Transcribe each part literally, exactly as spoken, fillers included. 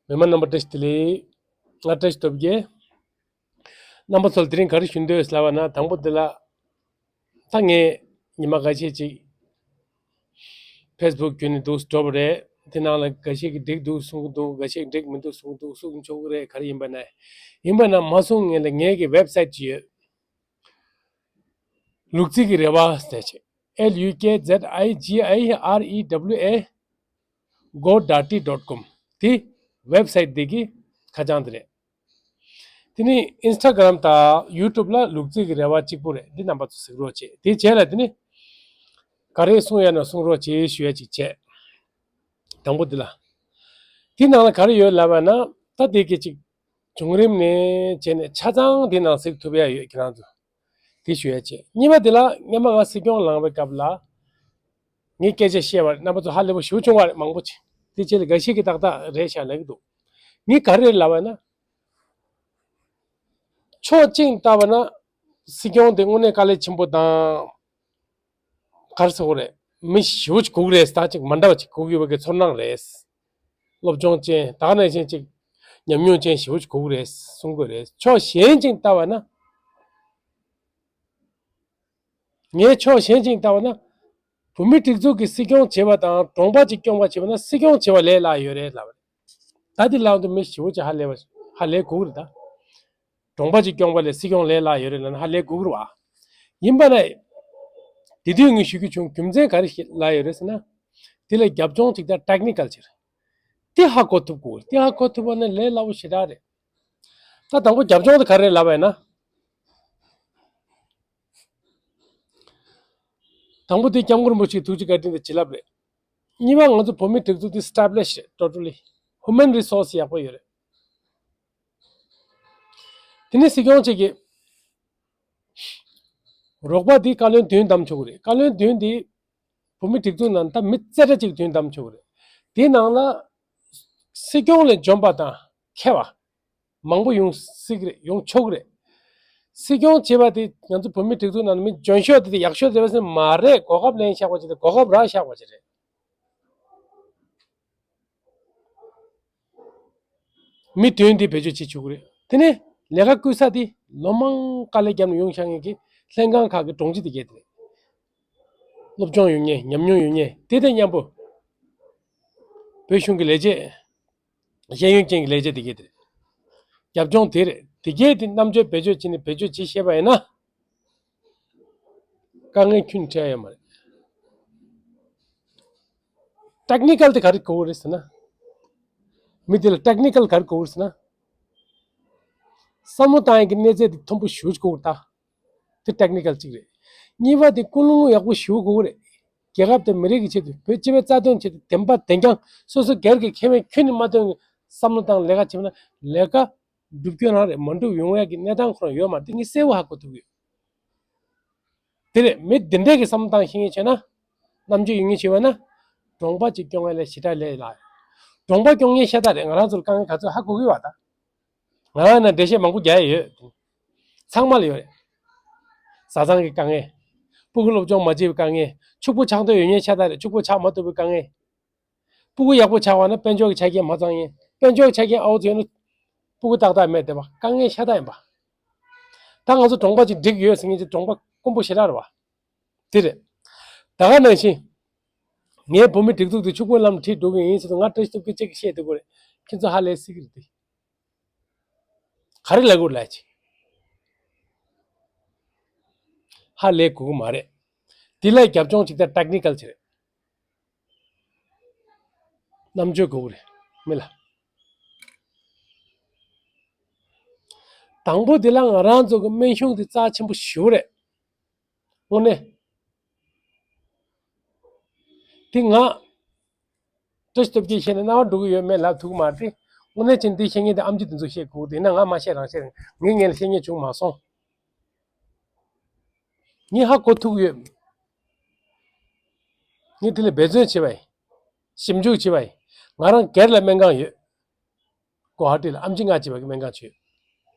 མི་མང་རྣམ་པ་བཀྲ་ཤིས་བདེ་ལེགས། ང་བཀྲ་ཤིས་སྟོབས་རྒྱལ། རྣམ་པ་ཚོ་ལ་དེ་རིང་ག་རེ་ཞུ་འདོད་ལབ་པ་ན། དང་པོ་འདི་ལ། ད་ངས་ཉི་མ་འགའ་ཤས་ཅིག་ཕེ་སི་བུག་བརྒྱུད་ནས་འདུག་འགྲོ་བ་རེད། དེ་ནང་ལ་འགའ་ཤས་ཀྱིས་འགྲིག་འདུག་གསུང་གི་འདུག་འགའ་ཤས་ཀྱིས་འགྲིག་མི་འདུག་གསུང་གི་འདུག་གསུང་ཆོག་གི་རེད། ག་རེ་ཡིན་པ་ན། ཡིན་པ་ན་མ་གསུང་ངེས་ལ་ངེད་ཀྱི་ཝེབ་སའིཊ་ཅིག་ཡོད། ལུག་རྫི་གི་རེ་བ་ཟེར་ཆེ། L U K Z I G I R E W A go dot com དེ་ཝེབ་སའིཊ་འདི་གི་ཁ་བྱང་དེ་རེད། དེ་ནི་ཨིན་སི་ཊ་གྷ་རམ་དང་ཡུ་ཊུབ་ལ་ལུག་རྫི་གི་རེ་བ་གཅིག་པུ་རེད། འདི་རྣམ་པ་ཚོ་གཟིགས་རོགས་བྱེད། དེ་རྗེས་ལ་དེ་ནི་ག་རེ་གསུང་ཡ་ན་གསུང་རོགས་བྱེད་ཞུ་ཡ་ཅིག་བྱས། དང་པོ་འདི་ལ། དེ་ནང་ལ་ག་རེ་ཡོད་ལབ་པ་ན། ད་དེ་གི་ཅིག་བྱུང་རིམ་ནས་བྱས་ནས་ཆ་ཚང་དེ་ནང་གཟིགས་ཐུབ་ཡ་ཡོད་ཁྱེད་རང་ཚོ། དེ་ཞུ་ཡ་བྱས། གཉིས་པ་དེ་ལ་སྔོན་མ་ང་སྲིད་སྐྱོང་ལངས་པའི་སྐབས་ལ་ངས་སྐད་ཆ་བཤད་པ་རྣམ་པ་ཚོ་ཧ་ལས་པོ་ཞེ་པོ་བྱུང་བ་རེད། མང་པོ་ཅིག་དེ་རྗེས་ལ་འགའ་ཤས་ཀྱིས་ཏག་ཏག་རེད་ཤག་ལབ་ཀྱི་འདུག་ངས་ག་རེ་ལབ་པ་ན། ཕྱོགས་གཅིག་ལྟ་བ་ན་སྲིད་སྐྱོང་དེ་དངོས་གནས་དཀའ་ལས་ཆེན་པོ་དང་། ག་རེ་ཟེར་དགོས་རེད། མི་ཞེ་པོ་ཅིག་དགོས་ཀྱི་རེད། ད་ཅིག་མ་འདྲ་བ་ཅིག་དགོས་ཀྱི་ཡོད་པའི་ཚོར་སྣང་རེད། སློབ་སྦྱོང་ཅན་ད་ག་ནང་བཞིན་ཅིག་ཉམས་མྱོང་ཅན་ཞེ་པོ་ཅིག་དགོས་ཀྱི་རེད་གསུང་གི་རེད། ཕྱོགས་གཞན་ཅིག་ལྟ་བ་ན། ངས་ཕྱོགས་གཞན་ཅིག་ལྟ་བ་ན། བོད་མི་སྒྲིག་འཛུགས་ཀྱི་སྲིད་སྐྱོང་བྱེད་པ་དང་གྲོང་པ་ཅིག་སྐྱོང་བ་བྱེད་པ་ན་སྲིད་སྐྱོང་བྱེད་པ་ལས་སླ་ཡོད་རེད་ལབ་རེད། ད་འདི་ལབ་དུས་མི་ཞེ་པོ་ཅིག་ཧ་ལས་པ་ཧ་ལས་དགོས་ཀྱི་རེད་ད། གྲོང་པ་ཅིག་སྐྱོང་བ་ལས་སྲིད་སྐྱོང་ལས་སླ་ཡོད་རེད་ལབ་ན་ཧ་ལས་དགོས་ཀྱི་རེད་བ། ཡིན་པ་ན། དེ་དུས་ངས་ཞུ་རྒྱུ་བྱུང་རྒྱུ་མཚན་ག་རེ་ཞིག་ལབ་ཡོད་རེད་ཟེར་ན། དེ་ལ་རྒྱབ་ལྗོངས་ཅིག་དང་ཊེག་ནི་ཀལ་ཅིག་རེད། དེ་ཧ་གོ་ཐུབ་དགོས། དེ་ཧ་གོ་ཐུབ་པ་ན་ལས་སླ་པོ་ཞེ་དྲག་རེད། ད་དང་པོ་རྒྱབ་ལྗོངས་དེ་ག་རེ་ལབ་པ་ཡིན་ན། དང་པོ་དེ་སྐྱབས་མགོན་རིན་པོ་ཆེའི་ཐུགས་རྗེ་བཀའ་དྲིན་དང་བྱིན་རླབས་རེད། གཉིས་པ་ང་ཚོ་བོད་མི་སྒྲིག་འཛུགས་དེ་ཨེ་སི་ཊེབ་ལི་ཤི་རེད། ཊོ་ཊལ་ལི་ཧིའུ་མན་རི་སོར་སི་ཡག་པོ་ཡོད་རེད། དེ་ནས་སྲིད་སྐྱོང་གཅིག་གིས་རོགས་པ་དེ་བཀའ་བློན་བདུན་བདམས་ཆོག་གི་རེད། བཀའ་བློན་བདུན་དེ་བོད་མི་སྒྲིག་འཛུགས་ནང་ད་མི་རྩེ་གྲས་གཅིག་བདུན་བདམས་ཆོག་གི་རེད། དེའི་ནང་ལ་སྲིད་སྐྱོང་ལས་འཇོན་པ་དང་མཁས་པ་མང་པོ་ཡོང་སྲིད་ཀྱི་རེད། ཡོང་ཆོག་གི་རེད། སྲིད་སྐྱོང་བྱེད་པ་དེ་ང་ཚོ་བོད་མི་སྒྲིག་འཛུགས་ནང་ནས་མི་འཇོན་ཤོས་དེ་དེ་ཡག་ཤོས་རེད་པས་མ་རེད། གོ་སྐབས་ལེན་བཞག་པ་ཅིག་དང་གོ་སྐབས་རག་བཞག་པ་ཅིག་རེད། མི་དོན་འདི་བེད་སྤྱོད་བྱེད་ཆོག་གི་རེད། དེ་ནས་ལས་ཀ་བསྐུལ་ས་དེ་ལོ་མང་དཀའ་ལས་བརྒྱབ་ནས་ཡོང་བཞག་མཁན་གྱི་ལྷན་ཁང་ཁག་གི་དྲུང་ཆེ་དེ་གས་དེ་རེད། སློབ་སྦྱོང་ཡོད་མཁན་ཉམས་མྱོང་ཡོད་མཁན་དེ་དང་མཉམ་པོ་བོད་གཞུང་གི་ལས་བྱེད་ཤེས་ཡོན་ཅན་གྱི་ལས་བྱེད་དེ་གས་དེ་རེད། རྒྱབ་ལྗོངས་དེ་རེད། དེ་གས་དེ་རྣམ་དཔྱོད་བེད་སྤྱོད་བྱས་ནས་བེད་སྤྱོད་བྱེད་ཤེས་པ་ཡིན་ན། དཀའ་ངལ་ཁྱོན་ནས་འཕྲད་ཡོད་མ་རེད། ཊེག་ནི་ཀལ་དེ་ག་རེ་དགོས་རེད་ཟེར་ན། མི་དེ་ལ་ཊེག་ནི་ཀལ་ག་རེ་དགོས་རེད་ཟེར་ན། བསམ་བློ་བཏང་ཡག་གི་གནས་ཚད་དེ་མཐོན་པོ་ཞེ་པོ་ཅིག་དགོས་རེད་ད། དེ་ཊེག་ནི་ཀལ་གཅིག་རེད། གཉིས་པ་དེ་ཀུན་སློང་ཡག་པོ་ཞེ་པོ་དགོས་རེད། རྒྱལ་ཁབ་དང་མི་རིགས་ཀྱི་ཆེད་དུ་བོད་སྤྱི་པའི་རྩ་དོན་ཆེད་དུ་བདེན་པ་བདེན་རྐྱང་སོ་སོ་སྒེར་གྱི་ཁེ་ཕན་ཁྱོན་ནས་མ་བཏོན་བསམ་བློ་བཏང་ལས་ཀ་བྱེད་པ་ན་ལས་ཀ་འགྲུབ་རྒྱུ་རང་རེད། མ་འགྲུབ་ཡོང་ཡག་གི་གནས་སྟངས་ཁོ་རང་ཡོད་མ་རེད། དེ་ངས་གསལ་པོ་ཧ་གོ་ཐུབ་ཡོད། དེ་རེད། མི་འདི་འདྲས་ཀྱི་བསམ་བློ་བཏང་ཤེས་མཁན་བྱས་ན། རྣམ་དཔྱོད་ཡོད་མཁན་བྱས་པ་ན། གྲོང་པ་གཅིག་སྐྱོང་ཡ་ལས་ཞེ་དྲག་ལས་སླ། གྲོང་པ་སྐྱོང་མཁན་ཤ་སྟག་རེད། ང་རང་ཚོར་དཀའ་ངལ་ག་ཚོད་ཧ་གོ་གི་བ་ད། ང་རང་ན་འགྲེལ་བཤད་མང་པོ་རྒྱག་ཡ་ཡོད། ཚང་མ་ལ་ཡོད་རེད། བཟའ་ཚང་གི་དཀའ་ངལ། སྤུ་གུ་སློབ་སྦྱོང་མ་བྱས་པའི་དཀའ་ངལ། ཕྱུག་པོ་ཆགས་འདོད་ཡོད་མཁན་ཤ་སྟག་རེད། ཕྱུག་པོ་ཆགས་མ་ཐུབ་པའི་དཀའ་ངལ། སྤུ་གུ་ཡག་པོ་ཆགས་པ་ན་དཔལ་འབྱོར་གྱི་ཆ་རྐྱེན་མ་ཚང་ཡིན། དཔལ་འབྱོར་གྱི་ཆ་རྐྱེན་ཨའུ་ཚོ་ཡོད་ན། སྤུ་གུ་ཏག་ཏག་མེད་བསྡད་པ་དཀའ་ངལ་ཤ་སྟག་ཡིན་པ། ད་ང་ཚོ་གྲོང་པ་ཅིག་འགྲིག་ཡོད་ཟེར་མཁན་ཅིག་གྲོང་པ་དཀོན་པོ་ཞེ་དྲག་རེད་བ། དེ་རེད། ད་ག་ནང་བཞིན། ངས་བོད་མི་སྒྲིག་འཛུགས་དེ་ཕྱུག་པོའི་ལམ་ཁྲིད་འགྲོ་གི་ཡིན་ཟེར་དུས་ང་བཀྲ་ཤིས་སྟོབས་རྒྱལ་གཅིག་གིས་བཤད་བསྡད་ཀྱི་རེད། ཁྱེད་ཚོ་ཧ་ལས་སྲིད་ཀྱི་རེད་དེ། ག་རེ་ལབ་དགོས་ལབ་ཅིག་ཧ་ལས་དགོས་ཀྱི་མ་རེད། དེ་ལ་རྒྱབ་ལྗོངས་ཅིག་དང་ཊེག་ནི་ཀལ་ཅིག་རེད། རྣམ་དཔྱོད་དགོས་ཀྱི་རེད། མི་ལ། དང་པོ་དེ་ལ་ང་རང་ཚོ་གི་སྨན་གཞུང་དེ་རྩ་ཆེན་པོ་ཞེ་པོ་རེད། དངོས་གནས། དེ་ང་། བཀྲ་ཤིས་སྟོབས་རྒྱལ་བཤད་ནས་རྣ་བ་འགྲོ་གི་ཡོད་མེད་ལབ་ཐུབ་ཀྱི་མ་རེད་དེ། དངོས་གནས་ཅན་འདི་བཤད་མཁན་དེ་ཨམ་ཆི་དེ་ཚོ་བཤད་དགོས་དེ་ན་ང་མ་བཤད་རང་བཤད་རེད། ངའི་ངན་ལ་བཤད་མཁན་བྱུང་མ་སོང་། ངས་ཧ་གོ་ཐུབ་ཀྱི་ཡོད། ངས་དེ་ལ་འབད་བརྩོན་བྱས་པ་ཡིན། ཞིབ་འཇུག་བྱས་པ་ཡིན། ང་རང་སྒེར་ལ་སྨན་ཁང་ཡོད། གོ་ཧ་ཏི་ལ་ཨམ་ཆི་ང་བྱས་པ་གི་སྨན་ཁང་བྱོས།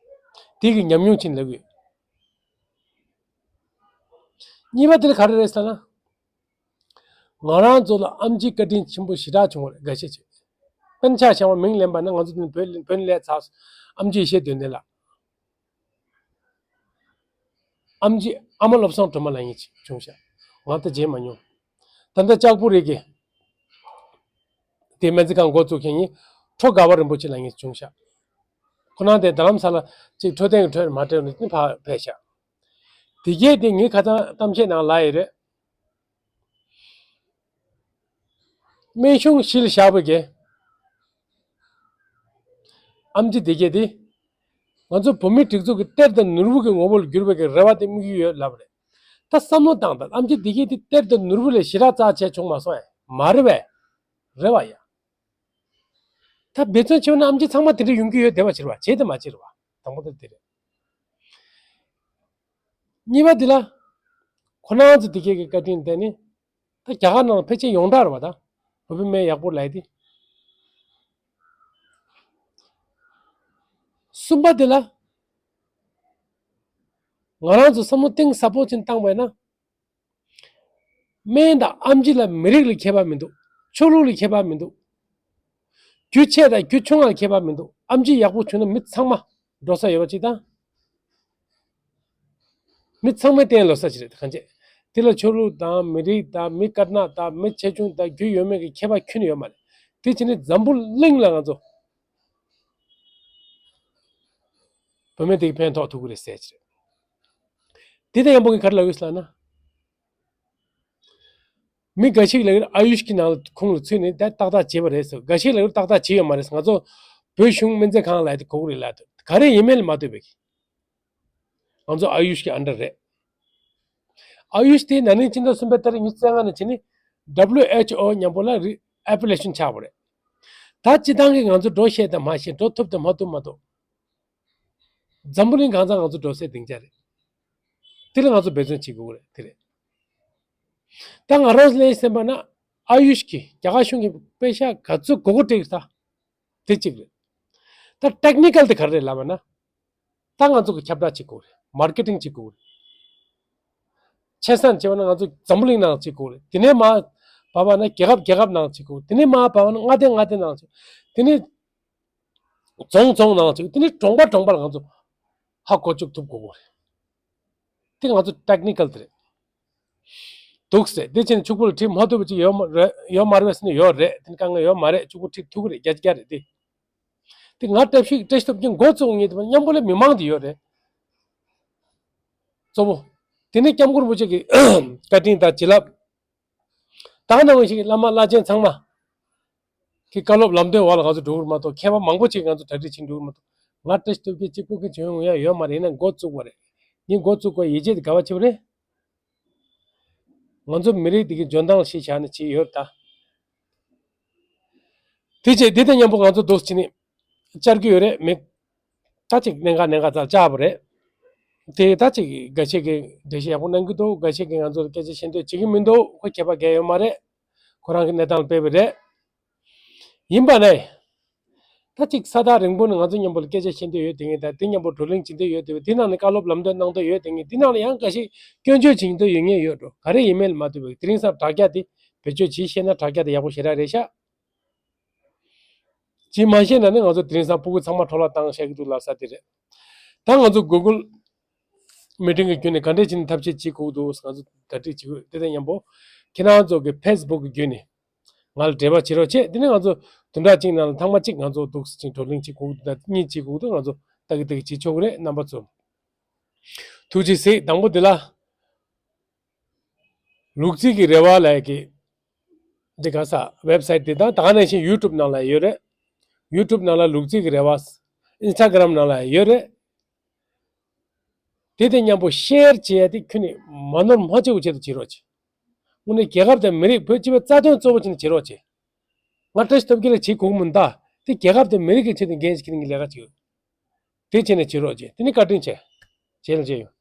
དེ་གི་ཉམས་མྱོང་ཅིག་ལབ་ཡོད། གཉིས་པ་དེ་ལ་ག་རེ་རེད་ཟེར་ན། ང་རང་ཚོ་ལ་ཨམ་ཆིའི་བཀའ་དྲིན་ཆེན་པོ་ཞེ་དྲག་བྱུང་བ་རེད། དགའ་བཤད་བྱེད། པཎ་ཆེན་ཞབས་དྲུང་མིང་ལེན་པ་ན་ང་ཚོ་དེ་ནི་བོད་བོད་ལས་ཚགས་སུ་ཨེམ་ཆི་ཡེ་ཤེས་དོན་ལྡན་ལགས། ཨེམ་ཆི་ཨ་མ་བློ་བཟང་སྒྲོལ་མ་ལབ་མཁན་ཅིག་བྱུང་ཤག་ང་ད་མཇལ་མ་མྱོང་། ད་ལྟ་ལྕགས་པོ་རི་གི་དེ་སྨན་རྩིས་ཁང་འགོ་བཙུགས་མཁན་ཡིན། ཁྲོ་དགའ་བ་རིན་པོ་ཆེ་ལབ་མཁན་ཅིག་བྱུང་ཤག་ཁོ་རང་དེ་རྡ་རམ་ས་ལ་ཅིག་འཕྲོད་བསྟེན་གྱི་འཕྲོད་མ་འཕྲོད་ནས་ཕར་ཕེབས་ཤག་དེ་གས་དེ་ངའི་ཁ་སང་གཏམ་བཤད་ནང་ལབ་ཡོད་རེད། སྨན་གཞུང་གཞི་ལ་བཞག་པའི་གི་ཨེམ་ཆི་དེ་གས་དེ། ང་ཚོ་བོད་མིའི་སྒྲིག་འཛུགས་ཀྱི་གཏེར་དང་ནོར་བུ་གི་ངོ་བོར་འགྱུར་བའི་གི་རེ་བ་དེ་དམིགས་ཡུལ་ཡོད་ལབ་རེད། ད་བསམ་བློ་བཏང་དང་ཨེམ་ཆི་དེ་གས་དེ་གཏེར་དང་ནོར་བུ་ལས་ཞེ་དྲག་རྩ་ཆེ་བྱུང་མ་སོང་ཨེ། མ་རེད་པས། རེད་བ་ཡ། ད་འབད་བརྩོན་བྱས་ན་ཨེམ་ཆི་ཚང་མ་དེ་འདྲ་ཡོང་གི་ཡོད་བསྡད་པ་ཕྱིར་བ་བྱེད་དེ་མ་ཕྱིར་བ། དང་པོ་དེ་དེ་རེད། གཉིས་པ་འདི་ལ། ཁོ་རང་ཚོ་དེ་གས་ཀྱི་བཀའ་དྲིན་དེ་ནི། ད་རྒྱ་གར་ནང་ཕལ་ཆེར་ཡོངས་གྲགས་རེད་པ་ད། བོད་པའི་སྨན་ཡག་པོ་ལབ་དེ། གསུམ་པ་འདི་ལ། ང་རང་ཚོ་བསམ་བློ་གཏིང་ཟབ་པོ་ཅིག་བཏང་བས་ན། སྨན་དང་ཨེམ་ཆི་ལ་མི་རིགས་ལ་ཁྱད་པར་མི་འདུག་ཆོས་ལུགས་ལ་ཁྱད་པར་མི་འདུག་རྒྱུ་ཆེ་དང་རྒྱུ་ཆུང་ལ་ཁྱད་པར་མི་འདུག་ཨེམ་ཆི་ཡག་པོ་བྱུང་ན་མི་ཚང་མ་འགྲོ་ས་ཡོད་པ་ཅིག་དང་། མི་ཚང་མའི་སྟེང་ལོགས་ས་ཅིག་རེད་གང་བྱེད། དེ་ལ་ཆོས་ལུགས་དང་མི་རིགས་དང་མི་དཀར་ནག་དང་མི་ཆེ་ཆུང་དང་རྒྱུ་ཡོད་མེད་ཀྱི་ཁྱད་པར་ཁྱོན་ནས་ཡོད་མ་རེད། དེ་བྱས་ནས་འཛམ་བུ་གླིང་ལ་ང་ཚོ་བོད་སྨན་དེ་གི་ཕན་ཐོགས་ཐུབ་ཀྱི་རེད་ཟེར་ཅིག་རེད། དེ་དང་མཉམ་པོ་གི་ག་རེ་ལབ་ཡོད་ལབ་ན། མི་འགའ་ཞིག་ལ་ཨ་ཡུཤ་གི་ནང་ལ་ཁོངས་ལ་ཚུད་ནས་ད་ཏག་ཏག་བྱས་པ་རེད་ཟེར། འགའ་ཞིག་ལ་ཏག་ཏག་བྱས་ཡོད་མ་རེད་ཟེར། ང་ཚོ་བོད་གཞུང་སྨན་རྩིས་ཁང་ལ་དེ་གོ་གི་རེད་ལབ་འདུག་ག་རེ་ཡིན་མིན་ལ་མ་ལྟོས་པའི་ང་ཚོ་ཨ་ཡུཤ་གི་ཨན་ཌར་རེད། ཨ་ཡུཤ་དེ་ན་ནིང་ཕྱི་ཟླ་གསུམ་པའི་ཏ་རིག་ཉི་ཤུ་རྩ་ལྔ་ནས་བྱས་ནས་W H O མཉམ་པོ་ལ་རི་ཨེ་ཕི་ལེ་ཤན་ཆགས་པ་རེད། ད་སྤྱི་བཏང་གི་ང་ཚོ་འགྲོ་ཤེས་དང་མ་ཤེས་འགྲོ་ཐུབ་དང་མ་ཐུབ་མ་གཏོགས། འཛམ་བུ་གླིང་གང་ཚང་ང་ཚོ་འགྲོ་སའི་སྡིངས་ཆ་རེད། དེ་ལ་ང་ཚོ་འབད་བརྩོན་བྱེད་དགོས་རེད་དེ་རེད། ད་ང་རང་ལས་སེམས་པ་ན་ཨ་ཡུཤ་གི་རྒྱ་གར་གཞུང་གི་པེ་ཤ་ག་ཚོད་དགོས་དགོས་སྤྲད་ཀྱི་ད། དེ་གཅིག་རེད། ད་ཊེག་ནི་ཀལ་དེ་ག་རེ་རེད་ལབ་པ་ན། ད་ང་ཚོ་གི་ཁྱབ་བསྒྲགས་བྱེད་དགོས་རེད། མར་ཀེ་ཊིང་བྱེད་དགོས་རེད། ཆེ་སན་བྱེད་པ་ན་ང་ཚོ་འཛམ་བུ་གླིང་ནང་བྱེད་དགོས་རེད། དེ་ནས་མར་བབས་པ་ན་རྒྱལ་ཁབ་རྒྱལ་ཁབ་ནང་བྱེད་དགོས་རེད། དེ་ནས་མར་བབས་པ་ན་མངའ་སྡེ་མངའ་སྡེ་ནང་བྱེད། དེ་ནས་རྫོང་རྫོང་ནང་བྱེད། དེ་ནས་གྲོང་པ་གྲོང་པ་ལ་ང་ཚོ་ཧ་གོ་བཅུག་ཐུབ་དགོས་རེད། དེ་ང་ཚོ་ཊེག་ནི་ཀལ་དེ་རེད། འདུག་ཟེར། དེ་ཕྱིན་ཕྱུག་པོ་ལ་ཁྲིད་མ་ཐུབ་པ་ཅིག་ཡོད་མ་རེད་ཡོད་མ་རེད་ཟེར་ན་ཡོད་རེད། དེ་ནི་དཀའ་ངལ་ཡོད་མ་རེད། ཕྱུག་པོ་ཁྲིད་ཐུབ་ཀྱི་རེད། རྒྱ་ཆེ་རྒྱ་རེད་དེ། དེ་ང་བཀྲ་ཤིས་བཀྲ་ཤིས་སྟོབས་རྒྱལ་འགོ་བཙུགས་ངེས་དེ་མཉམ་པོ་ལ་མི་མང་དེ་ཡོད་རེད། གཙོ་བོ། དེ་ནི་སྐྱབས་མགོན་རིན་པོ་ཆེ་གི་བཀའ་དྲིན་དང་བྱིན་རླབས། ད་ག་ནང་བཞིན་བླ་མ་བླ་ཆེན་ཚང་མ་གི་བཀའ་སློབ་ལམ་སྟོན་འོག་ལ་ང་ཚོ་འགྲོ་གི་རེད་མ་གཏོགས། མཁས་པ་མང་པོ་ཅིག་ང་ཚོ་གྲ་སྒྲིག་བྱེད་འགྲོ་གི་རེད་མ་གཏོགས། ང་བཀྲ་ཤིས་སྟོབས་རྒྱལ་གཅིག་པུ་གི་བྱུང་ཡོང་ཡ་ཡོད་མ་རེད། ཡིན་ན་འགོ་བཙུགས་པ་རེད། ངས་འགོ་བཙུགས་པ་ཡིད་ཆེས་དེ་ག་བ་བྱེད་པ་རེད། ང་ཚོ་མི་རིགས་འདི་གི་འཇོན་ཐང་ཞིག་བྱས་ནས་བྱས་ཡོད་ད། དེ་བྱས་འདི་དང་མཉམ་པོ་ང་ཚོ་འདུག་བྱས་ནས་བཅར་གྱི་ཡོད་རེད་མི། ད་ཅིག་གནད་འགག་གནད་འགག་ཙམ་བཅར་བ་རེད། དེ་ད་ཅིག་འགའ་ཤས་ཀྱིས་འགྲེལ་བཤད་ཡག་པོ་གནང་གི་འདུག་འགའ་ཤས་ཀྱིས་ང་ཚོར་སྐད་ཆ་བཤད་འདོད་བྱེད་ཀྱི་མི་འདུག་ཁོ་ཁྱད་པར་གང་ཡང་ཡོད་མ་རེད། ཁོ་རང་གི་གནས་སྟངས་ལ་དཔག་པ་རེད། ཡིན་པ་ནས། ད་ཅིག་ས་ཐག་རིང་པོ་ནས་ང་ཚོ་མཉམ་པོ་ལ་སྐད་ཆ་བཤད་འདོད་ཡོད་དེ་ངས་ད་དེ་མཉམ་པོ་བགྲོ་གླེང་བྱེད་འདོད་ཡོད་དེ་བས་དེ་ནང་ནས་བཀའ་སློབ་ལམ་སྟོན་གནང་འདོད་ཡོད་དེ་ངས་དེ་ནང་ལ་ཡང་འགའ་ཞིག་སྐྱོན་བརྗོད་བྱེད་འདོད་ཡོད་ངེས་ཡོད་འགྲོ་ག་རེ་ཡིན་མིན་ལ་མ་ལྟོས་པའི་དེ་རིང་སང་དྲ་རྒྱ་དེ་བེད་སྤྱོད་བྱེད་ཤེས་ན་དྲ་རྒྱ་དེ་ཡག་པོ་ཞེ་དྲག་རེད་ཤག་ཅིག་མ་ཤེས་ན་ནི་ང་ཚོ་དེ་རིང་སང་སྤུ་གུ་ཚང་མ་འཕྲོ་བརླག་བཏང་བཞག་གི་འདུག་ལབ་ས་དེ་རེད། ད་ང་ཚོ་གུ་གུལ་མི་ཊིང་གི་བརྒྱུད་ནས་ག་འདྲས་བྱས་ནས་ཐབས་ཤེས་བྱེད་དགོས་འདུག་ང་ཚོ་གྲ་སྒྲིག་བྱེད་དགོས་དེ་དང་མཉམ་པོ་ཁྱེད་རང་ཚོ་གི་ཕེ་སི་བུག་གི་བརྒྱུད་ནས་ང་ལ་འབྲེལ་བ་བྱེད་རོགས་བྱེད། དེ་ནས་ང་ཚོ་བདུན་ཕྲག་གཅིག་ནང་ལ་ཐེངས་མ་གཅིག་ང་ཚོ་འདུག་སེ་བགྲོ་གླེང་བྱེད་དགོས་འདུག་ད་གཉིས་བྱེད་དགོས་འདུག་ང་ཚོ་ལྟ་གི་ལྟ་གི་བྱེད་ཆོག་གི་རེད། རྣམ་པ་ཚོ་ཐུགས་རྗེ་གཟིགས། དང་པོ་འདི་ལ། ལུག་རྫི་གི་རེ་བ་ལབ་ཀྱི། འདི་ག་ས་ཝེབ་སའིཊ་འདི་དང་ད་ག་ནང་བཞིན་ཡུ་ཊུབ་ནང་ལ་ཡོད་རེད། ཡུ་ཊུབ་ནང་ལ་ལུག་རྫི་གི་རེ་བ། ཨིན་སི་ཊ་གྷི་རམ་ནང་ལ་ཡོད་རེད། དེ་དང་མཉམ་པོ་ཤེར་བྱེད་ཡ་དེ་ཁྱོན་ནས་མ་ནོར་མ་བརྗེད་པ་བྱེད་དུ་བྱེད་རོགས་བྱེད། དངོས་གནས་རྒྱལ་ཁབ་དང་མི་རིགས་བོད་སྤྱི་པའི་རྩ་དོན་གཙོ་བོ་བྱས་ནས་བྱེད་རོགས་བྱེད། ང་བཀྲ་ཤིས་སྟོབས་རྒྱལ་ལ་བྱེད་དགོས་མིན་ད། དེ་རྒྱལ་ཁབ་དང་མི་རིགས་ཀྱི་ཆེད་དུ་འགན་ཞིག་འཁྱེར་ནས་ལས་ཀ་བྱེད། དེ་བྱས་ནས་བྱེད་རོགས་བྱེད། དེ་ནི་བཀའ་དྲིན་ཆེ། བྱས་ལ་བྱས་ཡོང་།